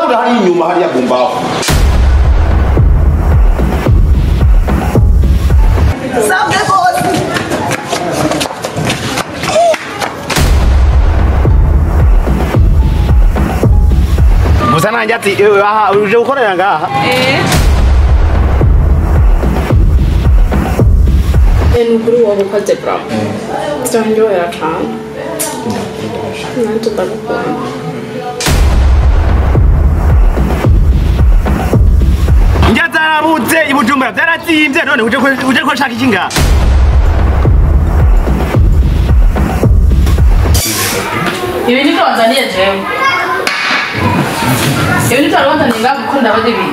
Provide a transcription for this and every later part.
Utangura hari inyuma hariya bumbaho. Sabwe bose. Gusa nanjye ati aha uje gukorera ngaha. Nukuri wowe ukoze bro. Turaryohera cane. Nanjye ndagukunda. Njya zarabutse i Bujumbura byaratsimbye none uje ko shaka iki ngaha. Ibi nibyo wanzaniye jewe. Ibi nibyo wanzaniye ngaha kuko ndabona ibi.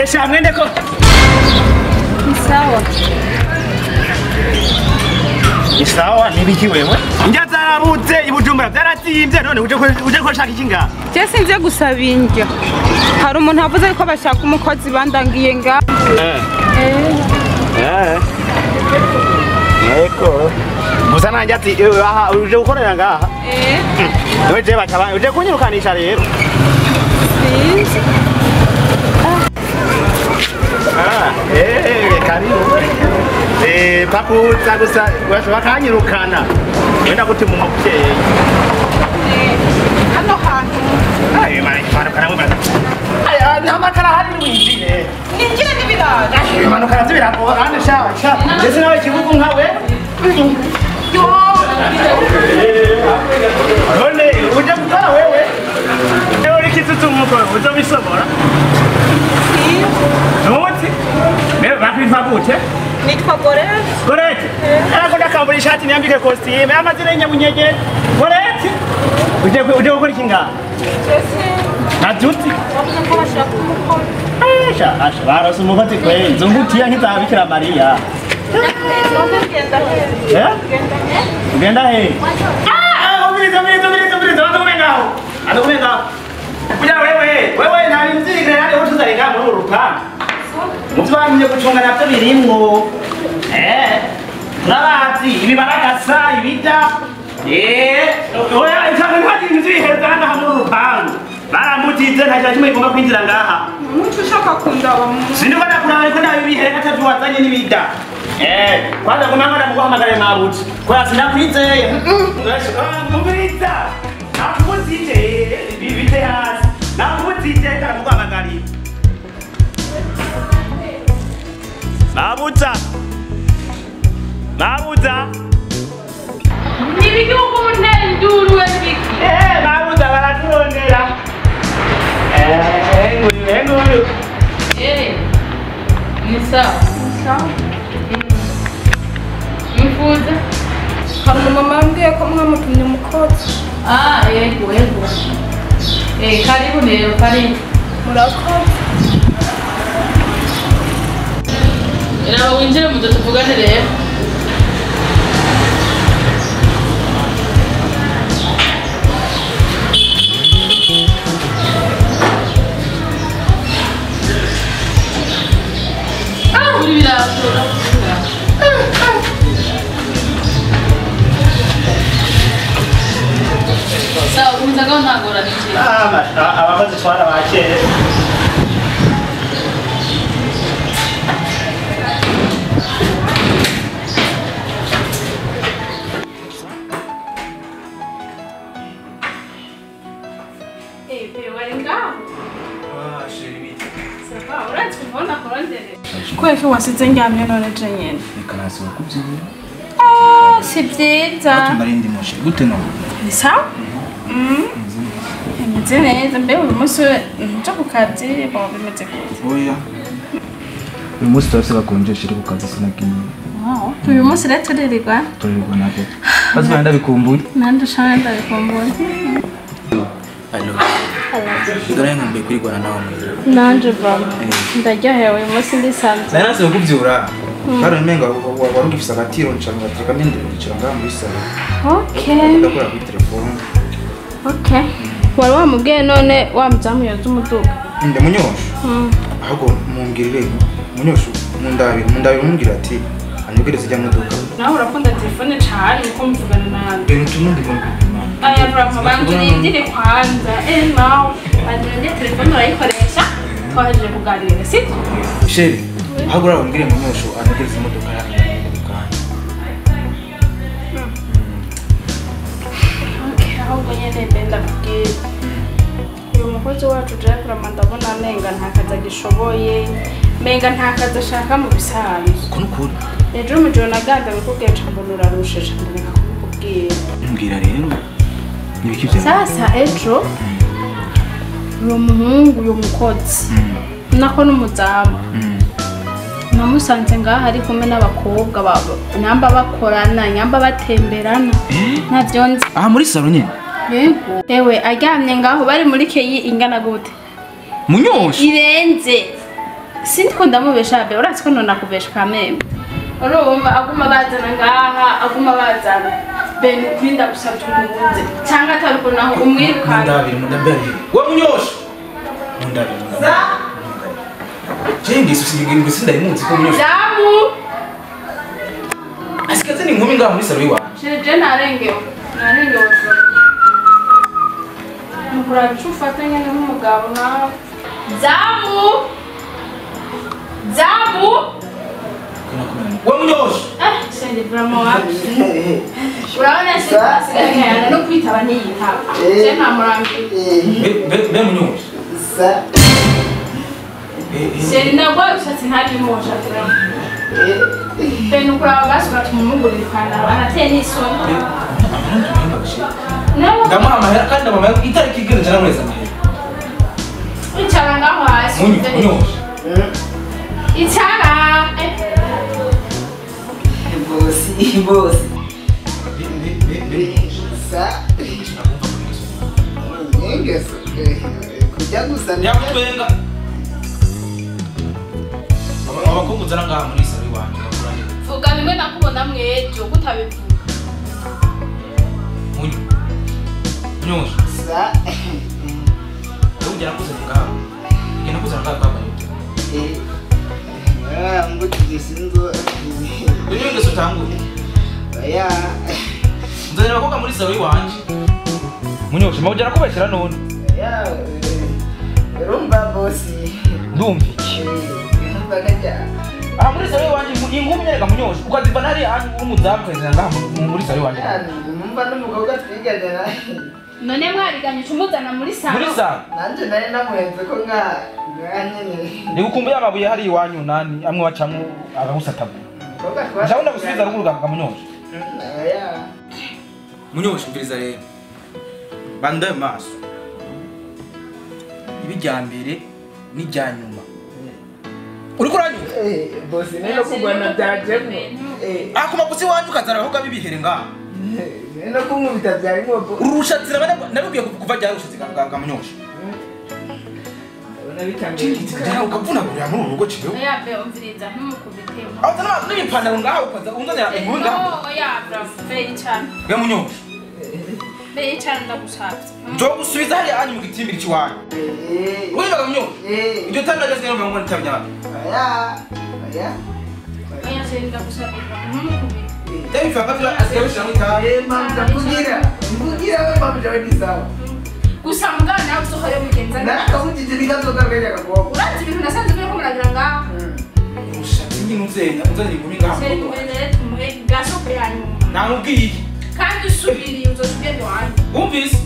Esha mwende ko. Sawa. Isawa nibiki wewe? Njya zarabutse i Bujumbura byaratsimbye none uje ko shaka iki ngaha. Je sinze gusaba indyo. Hari umuntu avuze ko bashaka umukozi bandangiye nga. Yego. Gusa nanjye ati aha uje gukorera ngaha. Wewe je bakaba uje kunyirukanisha rero. Sinzi. Karibu. Pakuza gusa bakanyirukana. Wenda kuti mu muvyeyi. Hano hantu. Ayo mara ipanuka namwe mara. Ayo ntamakara hari winjire. Ninjire n'ibirayi. Imanuka navyo biragora hano sha sha. Ndetse nawe kibugu nkawe. Yo. None uje gukora wewe. Ewe uri kitutu umuko uzobisobora. Ntuzi? Mbe bakwitwa gute? Nitwa Gorete. Gorete? Ariko ndakambura ishati niyambike costume amazina y'inyamunyege. Gorete? Uje gukora iki ngaha? Ntabyutse? Bavuze ko bashaka umukozi. Asha, asha, barose umukozi kweli. Nzungutiya nk'iza Bikira Mariya. Ugenda he? Eh? Ugenda he? Ah, umviriza, umviriza, umviriza, umviriza, banza ngaho. Banza ngaho. Kuja wewe, wewe nta mvyiga yari utuzari ngaha muri uru rupangu. Muvyo bamye gucunga navyo birimwo. Turabazi ibibaragasa, ibida. Oya, ntabwo ntihagire ibintu vy'ibiheza ngaha muri uru rupangu. Baramutize nta kintu na kimwe kigomba kwinjira ngaha. Muco ushaka kundaba mu. Sindiko ndakuraba ariko ndabibihereka atavyo wazanye n'ibida. Kwanza kumanga ndamuguhamagare mabuji. Kwa sinakwizeye. Umviriza. Nakubuzije bibite hasi. Nakubuzije ndamuguhamagarira. Mabuza. Mabuza. Nibiki uko muntera induru we nibiki? Mabuza baraturondera. Nguyu, nguyu. Ni sawa. Sawa. Mwifuza? Hari umumama wambwiye ko mwamutumye umukozi. Ah, yego, yego. Karibu rero, karibu. Murakoze. Raba winjire muzo tuvugane rero. Ah, uri birato. Sawa, Gumiza ngaho ntagorane ikintu. Ah, abakozi twara bakere. Kubera ko wasize ndyamye none je nyene. Reka nasiba kubyibura. Ah, si byiza. Tumara indi mushe gute no? Ni sawa? Meze neza mbe uyu munsi nja ku kazi bo bimeze gute? Oya. Uyu munsi turafise gakonjesha iri ku kazi sinagiye. Wow, uyu munsi rero turirirwa? Turirirwa nabyo. Bazi bana ndabikumbuye. Nandi ushaka ndabikumbuye. Allo. Ngara nkumbuye kurigwana nawe mwiza. Nanje baba. Ndaryohewe uyu munsi ndisanzwe. Nari nasibe kubyura. Bari umenga wari ugifise agatiro ncanga gatereka ndende kwicara ngaha muri salo. Okay. Ndakora kuri telefone. Okay. Wari wamubwiye none wamuzamu yoza umuduga. Nde munyosho. Ahubwo mumbwirire munyosho mundabire mumbwira ati anyugereze ijya muduka. Nawe urakunda telefone cyane uko mvugana nawe. Ibintu tunundi ngo Aya bravo banjurindire kwanza. Nawe banjurindire telefone urayikoresha twaje kuganira sibyo? Sheri, ahubwo urababwire munyosho anyugereze imodoka yanjye. Okay, ahubwo nyene benda kubwira. Uyu mukozi wacu Jack Rama ndabona menga nta kazi agishoboye, menga nta kazi ashaka mu bisanzwe. Uko nukuri? Ejo mu gihe naganda bikubwiye nca mbona urarushe nca ndabika kubikubwira. Mbwira rero. Nibiki byawe? Sasa ejo uyu muhungu uyu mukozi nako n'umuzamu namusanze ngaha ari kumwe n'abakobwa babo nyamba bakorana nyamba batemberana ntavyo nzi. Aha muri salo nyene? Yego. Ewe aryamye ngaho bari muri keyi ingana gute? Munyosho irenze. Sindiko ndamubesha be urazi ko nona kubesha kameme. Urumva aguma bazana ngaha aguma bazana ben ukrinda gusabye umuhunze cyangwa ataruko naho umwirukana. Mundabire mundabire. We munyosho. Mundabire. Za. Jengi susigingo sindayimunzi ko munyosho. Zamu. Asikaze ni inkumi ngaha muri salo iwa. Je narengewe. Narengewe. Mukura bicufatanye n'umugabo nawe. Zamu. Zamu. We munyosho. Sende vraiment wapi. Urabona sasa no kwitaba ntiyitaba. Je nta murambi. Be munyosho. Sa. Sende nagwa ushatse ntabimosha vraiment. Ben ukuraba basuka tumumugurira ipantaro anateye n'isoni. Ndamuha amahera kandi ndamuha itariki igeze njana mureza amahera. Icara ngaho hasi. Munyosho. Icara. Bosi, bosi. Sa. Ingeso. Kujya gusa yakutwenga. Abakobwa uzana ngaha muri salo iwanjye bakuranye. Vuga bimwe nakubona mwejo kutabivuga. Munyo. Munyosho. Sa. Ugera kuzana ngaha. Ugenda kuzana ngaha kwa bantu. Ah, mbuti sinzo. Uyu ngeso tangu. Oya. Nzanira abakobwa muri salo iwanje. Munyosho, mawugera kubeshyira none. Oya. Urumva bosi. Ndumva iki? Urumva kajya. Aha muri salo iwanje inkumi nyereka munyosho ukaziva nari umuzamu ukazana ngaha muri salo iwanje. Numva n'umukobwa twiganye na. None mwariganye cumuzana muri salo. Muri salo. Nanje nari namuhenze ko nka nyene. Nigukumbuye amabuye hari iwanyu nani amwe wacamwo akagusatagura. Ndabona gusubiza ruguru ganga munyosho. Oya. Munyosho mviriza rero. Bande maso. Ibijya mbere n'ijya nyuma. Uriko uranyuma? Bosi neno kugwana byajemo. Akuma kusi wanyu kazara aho gabibihere ngaha. Neno kumubita byarimo. Urushatsira bana nabibwiye kuva ryari urushatsi ganga munyosho. Ndabona bitangiye. Ukavuna buriya muri urugo ciwe. Oya be umviriza ntumukubite. Aho tana n'ibipantaro ngaho ukaza unzanira inkumi ngaho. Oya bravo be icara. Be munyosho. Be icara ndagushatse. Nzogusubiza hariya hanyu mu gitimbiri c'iwanyu. Uribaga munyosho. Iryo tanga ryose niyo ngo ntabya. Oya. Oya. Oya se ndagushatse ntumukubite. Ndabifanga vira asigaye bishira mu itabi. Mama ndakugira. Mvugira we mama jawe ni sawa. Gusa mugana nawe uzohore mugenza neza. Narakabujije nikazogaruka gakobwa. Urazi ibintu nasanze biriko muragira ngaha. Ushatse nyine unzenya unzanira inkumi ngaha. Chéri ngwene tumuhe gasope ya nyuma. Namubwiye. Kandi usubiriye uzosubire iwanyu. Wumvise?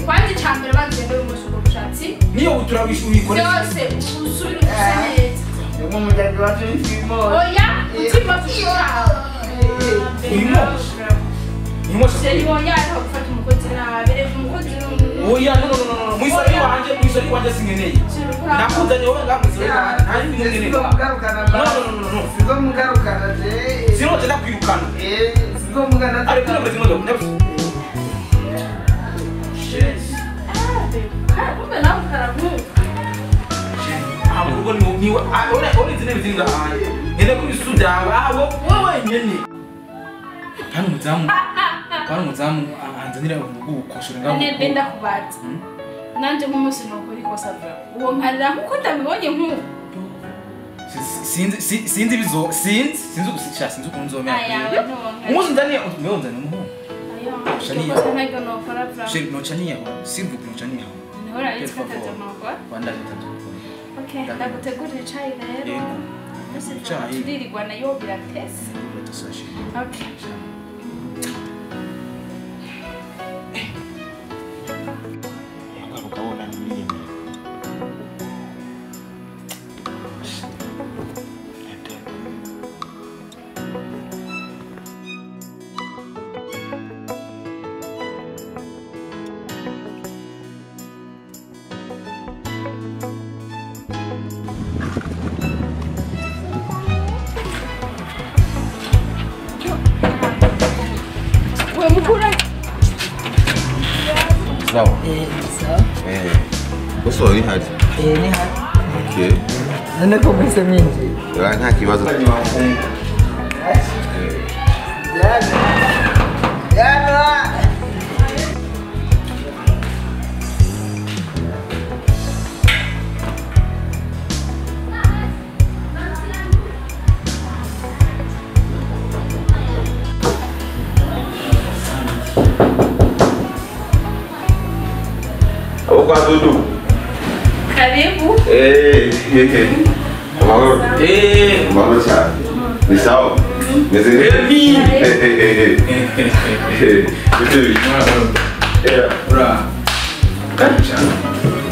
Kwanza icambere banzende uyu munsi ubwo bushatsi. Niyo utura wishuri Byose usubire use neza. Mu muryango wacu n'ifimo. Oya, utima tushora. Imosha. Chéri oya ariko gufata umukozi nabi, reka umukozi Oya no no no no. Mwisori wanje, mwisori wanje singeneye. Nakuzanye wowe ngaha mwisori wanje. Nta bindi nkeneye. Sizomugarukana. No no no no. Sizomugarukana je. Sinoje ndakwirukana. Sizomugana. Ariko ntabwo zimodoka ndabyo. Yes. Kumbe nawe karamu. Ahubwo ni ni one zine bizinga ahaye. Ngende kubisuda abo wowe nyene. Hano muzamu. Hano muzamu anzanira ubukoshora ngaho. Nebe ndakubaza. Nanje nk'umunsi nokora ikosa bra. Uwo nkarira nkuko ndabibonye nkuko. Sinzi sinzi bizo sinzi sinzi gusicha sinzi ukunzomera. Umunsi nzaniye mewe nzaniye umuhungu. Ayo. Ikosa ntaryo nokora bra. Sheri nocaniye aho. Simvuga nocaniye aho. Nahora yitwa nokora. Wandaje tatu. Okay, ndagutegurira icayi rero. Icayi. Turirirwa nayo biratese. Okay. Sawa. Sawa. Bose ni hari. Ni hari. Okay. None ko mwese mwinjiye. Nta kibazo. Yana. Kwa Dudu. Karibu. Amahoro. Amahoro cyane. Ni sawa. Meze neza. Ura.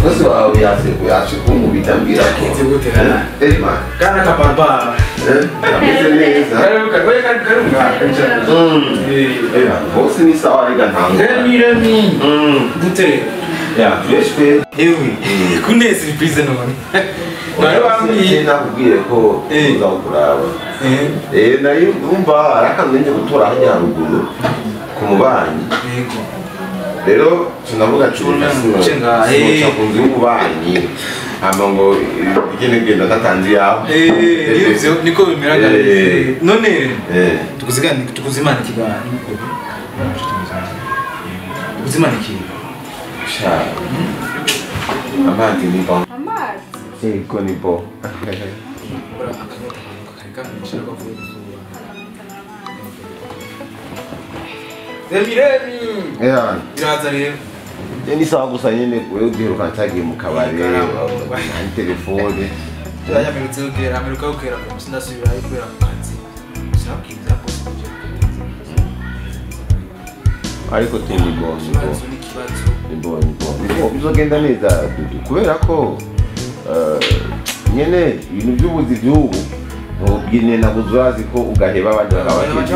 Bose wawe yaje kunkubita ambwira ko. Man. Kana kabarba. Ameze neza. Karibu karibu karibu. Bose ni sawa ariko ntango. Remi. Gute. Ya, fresh pe. Ewe. Kune surprise none. Nari bambwiye nakubwiye ko uza kuraba. Nari umva arakanze nje gutora hajya haruguru ku mubanyi. Yego. Rero tunavuga cumi Cenga ku nzu y'umubanyi. Hama ngo igene genda ndatanzi yaho. Nivyo niko bimera none tukuzigana tukuzimana ikigani. Tukuzimana iki? Sha. Amazi ni bon. Amazi. Yego ni bon. Ura akanyota kareka mwishira bavuye izuba. Remi Remi. Yeah. Iraza rero. Ni sawa gusa nyine wewe ugiheruka ntagiye mu kabari na telefone. Yamerutse kugera ameruka kugera ku sindasubira kubera ku kazi. Sinabwiza bose kujya. Ariko tindi bon. Ni bon. Bizogenda neza Dudu kubera ko nyene ibintu by'ubuzi by'ubu ubwine nabuzazi ko ugaheba abandi bakabakeneye.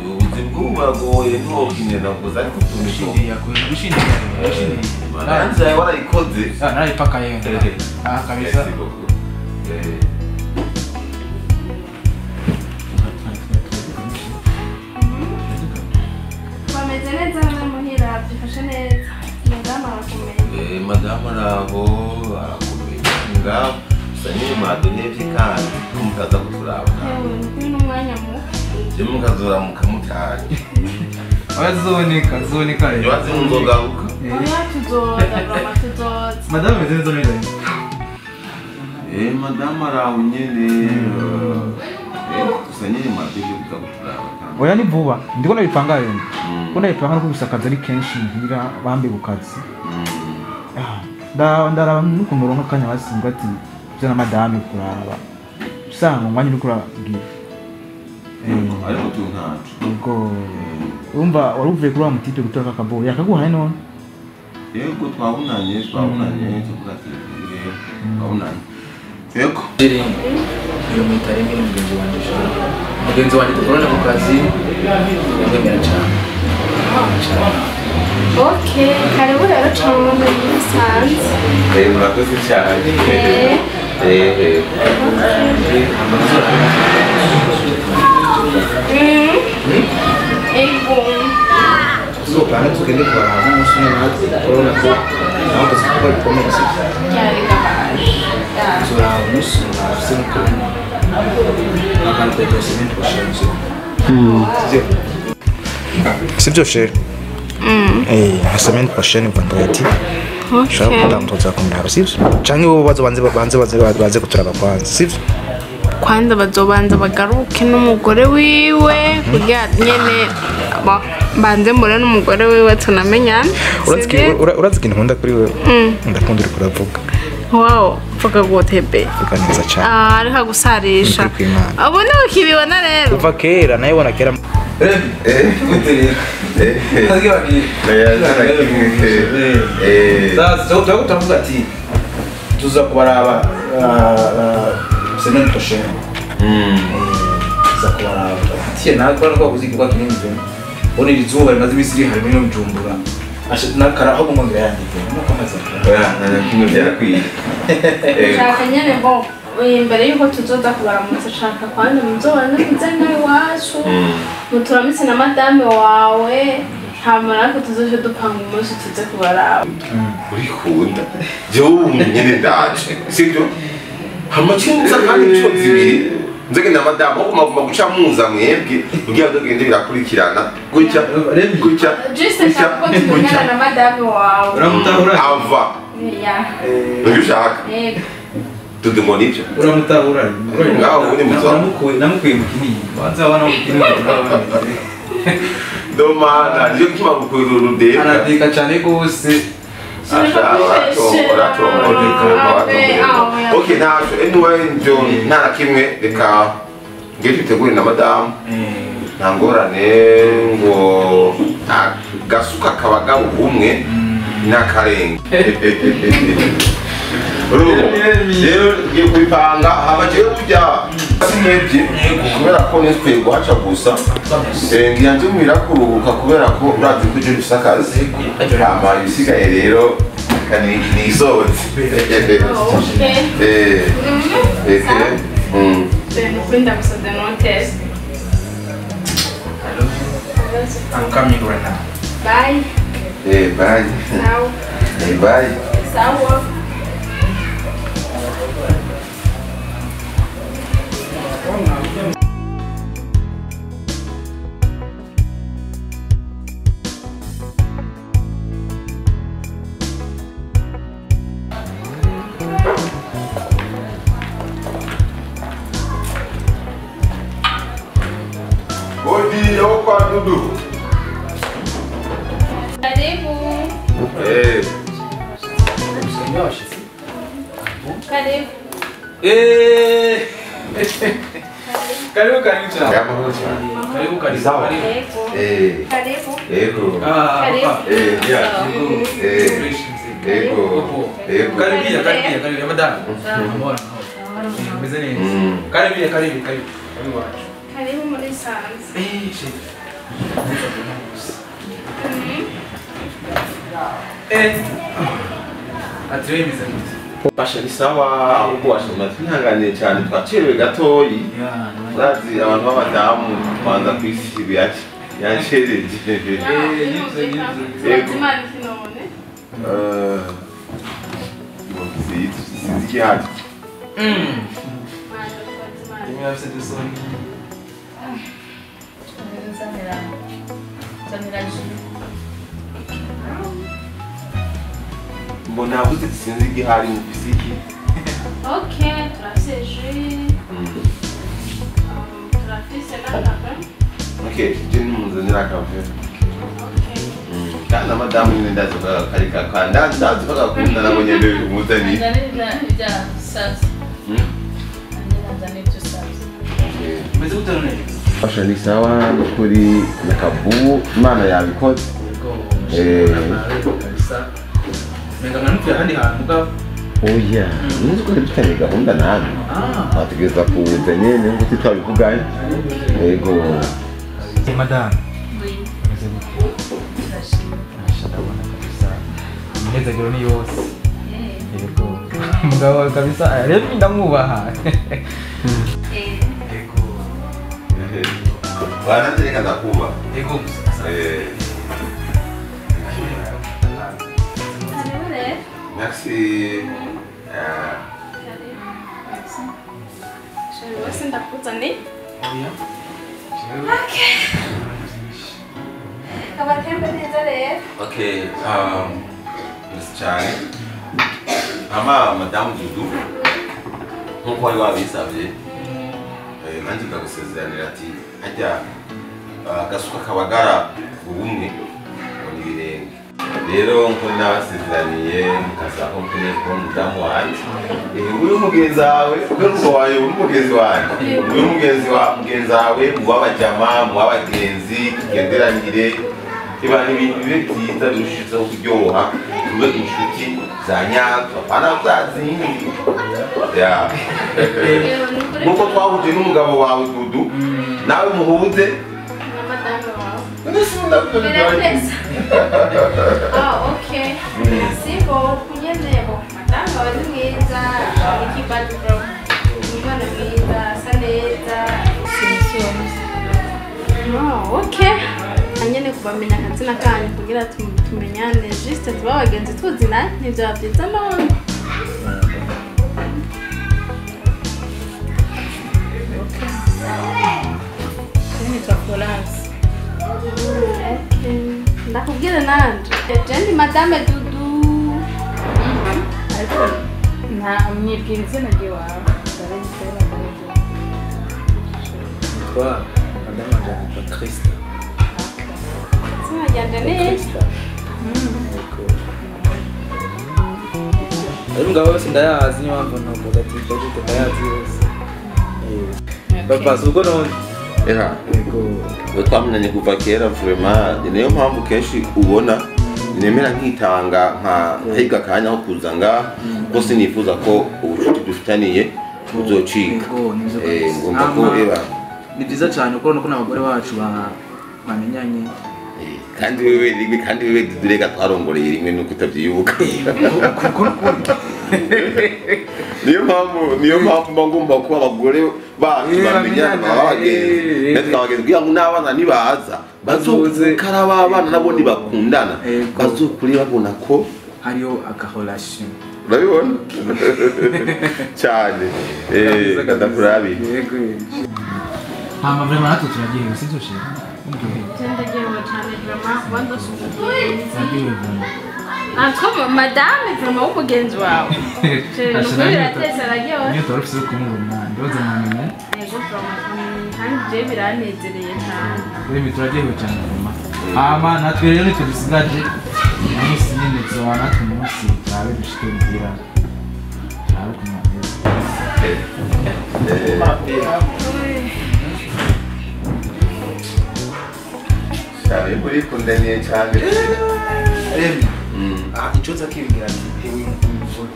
Ubuzi bw'ubu buragoye ntiwobwine nabuze ariko Gushindiriye gushindiriye. Nanze warayikoze. Narayipakaye. Kabisa. Bameze neza hano muhira byifashe neza. Madamu arakomeye. Madamu arabo arakomeye. Ngaho gusa nyine mwadonevye kandi ko mukaza kuturaba. Yewe ni n'umwanya mubi. Je mukazora mukamutanya. Oya ziboneka ziboneka rero. Nibaze nzogaruka. Oya tuzoza mama tuzoza. Madamu ameze neza neza. Madamu araho nyene. Gusa nyine mwadonevye kuza kuturaba. Oya ni vuba ndiko nabipanga rero. Ko nabipanga no kubisakaza ari kenshi muhira bambe kukazi. Ndaraba nukuntu uronka akanya basinga ati byo na madame kuraba. Usanga umwanya uri kuragira. Ariko tu ntacu. Ubwo urumva wari uvuye kuri wa mutito gutora akabo yakaguhaye none. Yego twabonanye tuvuga ati rero twabonanye. Yego. Iyo mwitare mwe mugenzi wanje cyane. Mugenzi wanje dukorana ku kazi ndamwemera cyane. Okay, karibu rero cyane muri Musanze. Murakoze cyane. Ego. Tuzopanga tugende kubaraba umunsi umwe natwe urabona ko nawe akazi kuko bikomeye sibyo? Tuzoraba umunsi afise n'ukuntu akantu ka semaine prochaine sibyo? Sibyo chérie? La semaine prochaine vendredi. Ushobora kuba tuza kumuraba sibyo? Canke bo bazobanze baze kuturaba kwanza sibyo? Kwanza bazobanza bagaruke n'umugore wiwe kugira nyene banze mbone n'umugore wiwe tunamenyana. Urazi ikintu nkunda kuri wewe? Ndakunda uriko uravuga. Wow, vuga gute be? Vuga neza cyane. Ariko gusarisha. Ubu ni ukibibona rero. Kuva kera nayibona kera. Gute rero? Sasa turavuga ati tuza kubaraba semaine prochaine. Tuza kubaraba. Tiye nawe ko kuzi kwa kinini byo. One izuba rimaze imisi rihari muri Bujumbura. Nakara aho ngomba yandike. Nuko amaze. Oya, nta byarakwiye. Shaka nyene bo imbere yuko tuzoza kubaramutsa shaka kwandi muzobana muze nawe iwacu. Muturamutse na madame wawe. Hama natwe tuzoje dupanga umunsi tuze kubaraba. Urikunda. Jewe ubu nyene ndaje. Sibyo? Hama cinza kandi inshuro zibiri. Nzege na madame aho kumaguma guca muza mwebwe kugira ngo tugende birakurikirana gutya gutya. Juste shaka ko tumenyana na madame wawe. Uramutahura ava. Ya. Nibyo ushaka? Yego. Tudu nibyo. Uramutahura. Ngaho ubundi muzo. Namukuye mu kinini. Banza wana mu kinini. Domana niyo gituma gukurura urudeka. Aradeka cyane gose. Okay, ntaco anyway njo nta na kimwe reka ngiye tutegure na madamu nta ngorane ngo gasuka kabagabo umwe n'akarenga. Rero ngiye kubipanga hama jewe burya sinebye kubera ko nitwe guhaca gusa ngiye nje kuruhuka kubera ko urazi ko uje ufise akazi hama ibisigaye rero nisohotse. I'm coming right now. Bye. Bye. Sawa. Bye. Sawa. Odi, kwa Dudu. Karibu. Karibu. Karibu karibu cyane. Karibu karibu. Karibu. Yego. Karibu. Ya. Yego. Yego. Karibu karibu karibu madame. Amahoro. Meze neza. Karibu karibu karibu. Karibu wacu. Karibu muri Sanze. Ati bimeze gute? Basha ni sawa ahubwo washobora twihanganiye cyane twacerewe gatoyi. Urazi abantu b'abadamu kwanza kwisi yacereje. Yego. Imana ikinone. Sinzi igihari. Mbona navuze sinzi igihari mu fisiki. Okay, turafise jus. Turafise n'akafe. Okay, je nimuzanira akavuyo. Kana madamu nyine ndazi karika kanda ndazi bakakunda nabo nyene bimuzaniye. Nzanira ibya savye. Nzanira ibyo savye. Meze gute none? Fasha ni sawa nukuri na kabu Imana yabikoze. Kabisa. Menga nganukiye ahandi hantu ga. Oya, nzi ko dufitanye gahunda nawe. Bategereza kuza nyene nkuko twabivuganye. Yego. Madame. Oui. Meze gute? Ndabona kabisa. Umunezero ni yose. Yego. Mugabo kabisa rero ndamwubaha. Yego. Bana ndakuba. Yego. Merci. Chérie, ndakuzaniye. Oya. Okay. Abatembe neza rero. Okay, merci cyane. Ama Madame Dudu nkuko wari wabisabye nanjye ndagusezeranira ati hajya agasuka kabagara ubumwe ngo ni ibirenge. Rero nko nabasezeraniye mukasaba ko nkeneye kubona umudamu wanjye. Uyu mugenzi wawe, uyu mugenzi wanjye, uyu mugenzi wa mugenzi wawe, mu b'abajama, mu b'abagenzi, tugenderanire. Iba n'ibintu bibe byiza birushijeho kuryoha, tube inshuti za nyazo, apana za zindi. Nkuko twahuje n'umugabo wawe Dudu, nawe muhuze. Ah, ok. Merci beaucoup. Nyene madame wawe ni mwiza, ikibadi bro. Umwana mwiza, asa neza. Oh, ok. Nyene kubamenya akazina kanyu kugira tumenyane juste tuba abagenzi tuzina nivyo byiza none. Nitwa Florence. Ndakubwira nanje. Je ndi Madame Dudu. Ariko nta mwibwira izina ryawe. Nitwa Madame wanje nitwa Krista. Izina ryanje ni Krista. Ariko ngabo bose ndayazi niyo mpamvu ntavuga ati ndagute ndayazi yose. Papa ubwo none Era. Yego. Twamenyanye kuva kera vraiment niyo mpamvu kenshi ubona nemera nkitanga nka nkiga kanya aho kuza nga ko sinifuza ko ubucuti dufitaniye buzocika. Ngomba ko era ni byiza cyane kuko nuko n'abagore bacu bamenyanye. Kandi wewe rimwe kandi wewe dudureka twarongoreye rimwe nuko utabyibuka. Niyo mpamvu mba ngomba kuba abagore bacu bamenyana abagenzi natwe abagenzi kugira ngo n'abana nibaza bazokaraba abana nabo nibakundana bazokuri babona ko hariyo akarelation. Urabibona cyane ndakurabi. Hama vraiment natwe turagiye sivyo chérie? Ndagiye cyane vraiment kuba ndasubiye. Entre madame vraiment w'umugenzi wawe. Niyo torufise kumubona ndoza mwamenya. Yego vraiment kandi je biranezereye cyane. Remi turagiye cyane vraiment. Ama natwe rero nitwe dusigaje umunsi nyine tuzoba natwe umunsi turabe dushike muhira. Turabe kumwamenya. Cyane muri kundaniye cyane. Remi. Ah, icoza kibwira ati hewe umugore.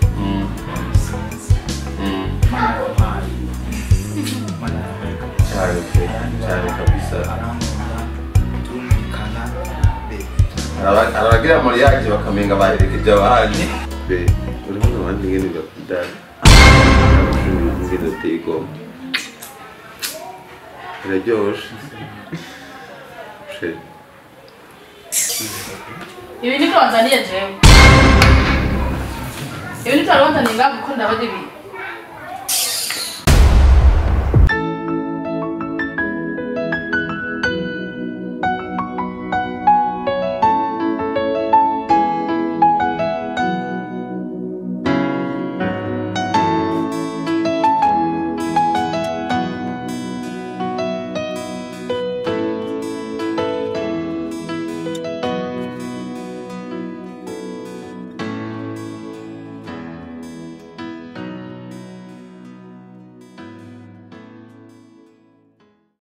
Cyane cyane kabisa. Turumvikana be. Arabagira mariage bakamenga baherekeje abandi. Be, urabona abandi ngene bakundana. Ngene bateye igomwe. Biraryoshe. Ibi niko wanzaniye jewe. Ibi niko wanzaniye ngaho kuko ndabona ibi.